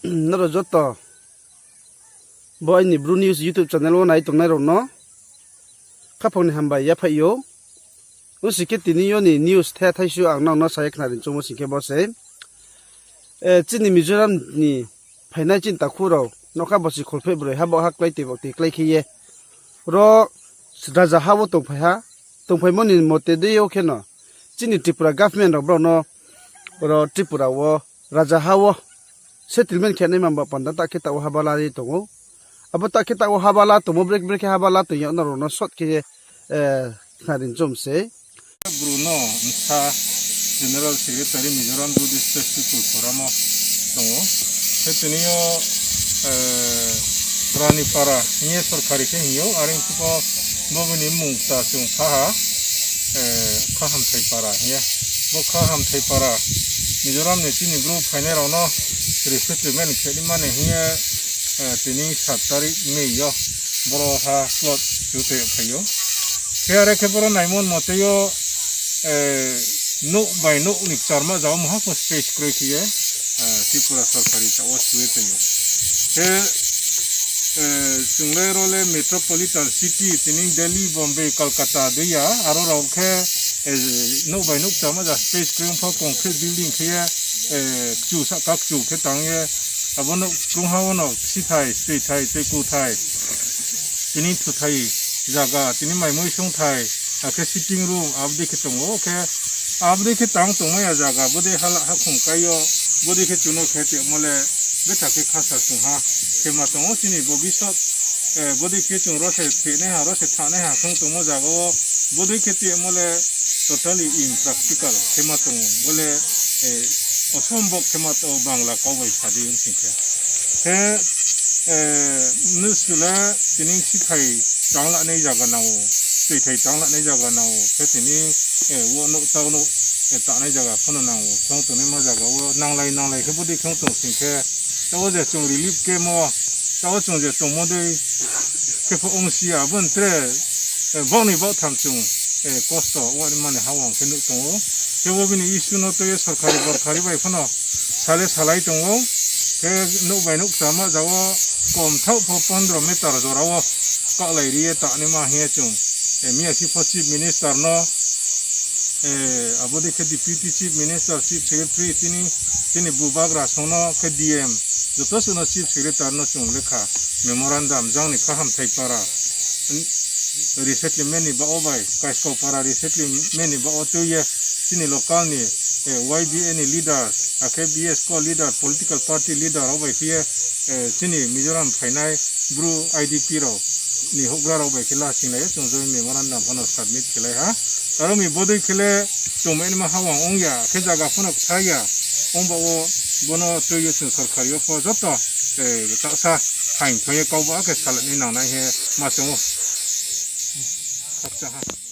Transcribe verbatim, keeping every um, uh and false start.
Nrao joto bo aini Bru News YouTube channel wo nai tongnai rao no khaphang ni hambai yaphaih ou. Ong sing khe tini yo ni news the thaisu ang nrao no sa ye khnari choungmo sing khe bo se, chini Mizoram ni phainai chini takhu rao nokha bosi kholpheh broi ha baoh ha klái toi baoh toi klái khe ye ro raja ha wo tongphaimo ni mote dei yo kheno chini Tripura government rao brao no ro Tripura wo raja ha wo settlement khe naima ba panda ta khe taoh wo haba la ye tong ou. Abo ta khe taoh wo haba la tongmo, brekhe brekhe haba la tong yag nrao no short khe ye khnari choung se. Bru no bsa General Secretary Mizoram Bru Distress People Forum wo tong ou. Khe tini yo Ranipara hing ye sorkari khe hing ou, are pho bo bini mmung kta chung pha ha, Khahamthai Para hing ye. Bo Khahamthai Para Mizoram ni chini Bru phainai rao no resettlement khe naima ni hing ye tini সাত তারিখ May yo boro ha plot chu tei phai ou. Khe are khe boro naimo mote yo nouh bai nouh ni kcharma zaga wo maha pho space kroi khe ye Tripura sorkari taoh wo su ye tong ou. Khe chung le ro le metropolitan city tini Delhi, Bombay, Kolkata dei ya, aro rao khe nouh bai nouh kcharma zaga space kroi ong pho concrete building khe ye kchu sahka kchu khe tang ye, abo nouh krungha wo no ksithai, steithai, teikuthai, tini thuthai zaga, tini maimoi songthai, akhe sitting room abo dei khe tong ou. Khe abo dei khe tang tongmai ya zaga, bodei hala hakhong kai yo, bodei khe chung no khe tongmo le betha khe khasa sung ha khe ma tong ou. Chini bobisot bodei khe chung ro se thenaiha, ro se thanaiha khong tongmo zaga wo bodei khe tongmo le totally impractical khe ma tong ou. Bo le osombhob khe ma tong ou, Bangla kau bai sa di ong sing khe. Khe mnusu le tini sithai tang lanai zaga nang ou, steithai tang lanai zaga nang ou, khe tini wo nouh tau nouh tanai zaga pho no nang ou. Khong tongnaima zaga wo nanglai nanglai khe bodei khong tong sing khe, taoh wo je chung relief camp wo, taoh wo chung je tongmo dei khe pho ongsi ya, abo ni tre baoh ni baoh tham chung kosto ong naima ni ha wo ang khe nuh tong ou. Khe bo bini issue no tui ye sorkari borkari bai pho no sa le salai tong ou. Khe nouh bai nouh kcharma zaga wo kom thaoh pho pondro meter jora wo kaohlai ri ye tangnaima hing ye chung miyasi pho Chief Minister no, abo dei khe Deputy Chief Minister, Chief Secretary, tini, tini bubagra song no khe D M, joto suh no Chief Secretary no chung lekha memorandum jang ni Khahamthai Para resettlement ni baoh wo bai, Kaiskau Para resettlement ni baoh wo tui ye chini local ni Y B A ni leader, akhe B S K leader, political party leader rao bai khe ye chini Mizoram phainai Bru I D P rao ni houhgra rao bai khe la singlai ye chung joint memorandum pho no submit khe lai ha. Aro mi bodei khe le chung mai naima ha wo ang ong ya, khe zaga pho no kthai ya, ong ba wo bo no tui ye chung sorkari yo pho joto tahsa phaing thoi ye kau ba khe salanai nangnai he ma chung ou. Khakchang ha.